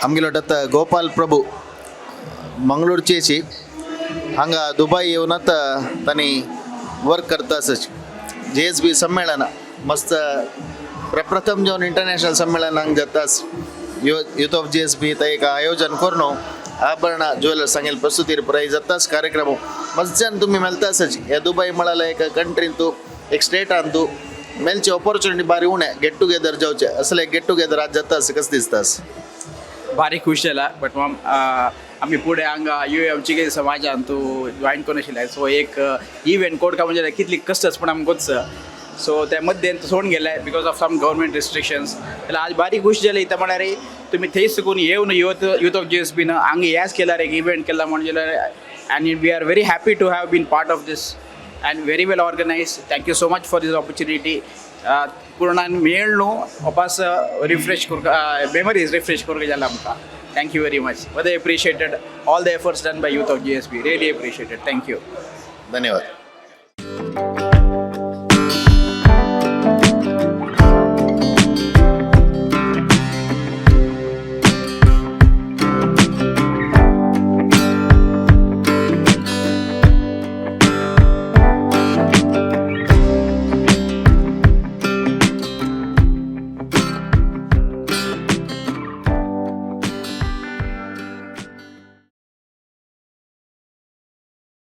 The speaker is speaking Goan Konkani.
आमगेलो आतां गोपाल प्रभू मंगळूरचेची हांगा दुबय येवन आतां तांणी वर्क करता आसच. जीएसबी संमेळन मस्त प्रप्रथम जेवन इंटरनॅशनल संमेलन हांगा जातास. युथ ऑफ जीएसबी थंय एक आयोजन करून आभरणा ज्वेलर्स सांगेल प्रस्तुतीर पुराय जाताच कार्यक्रम. मज्जान तुमी मेळटासच. ह्या दुबय म्हळ्यार एक कंट्रीन तूं, एक स्टेटान तूं मेळचे ऑपॉर्च्युनिटी बारी उणें गेट टुगेदर जावचे. असले गेट टुगेदर आज जातास, कशें दिसतास? भारी खुश जाला. बट आमी फुडें हांगा यु एमची समाजान तूं जॉयन करून आशिल्लें. सो एक इव्हेंट कोड म्हणजे कितली कश्ट पण आमकां गोत्स. सो त्या मध्यान सोडून गेले because of some government restrictions. जाल्यार आज बारीक खुश जाले इथं म्हळ्यार तुमी थंय सुकून येवन युथ ऑफ जीएसबीन हांगा यास केल्यार एक इव्हेंट केला म्हणजे, and we are very happy to have been part of this and very well organise. Thank you so much for this opportunity. पूर्णान मेळ न्हू वापस रिफ्रेश करूंक, मेमरीज रिफ्रेश करूंक जाला आमकां. Thank you very much. Very appreciated all the efforts done by youth of GSB. Really appreciated. Thank you. धन्यवाद.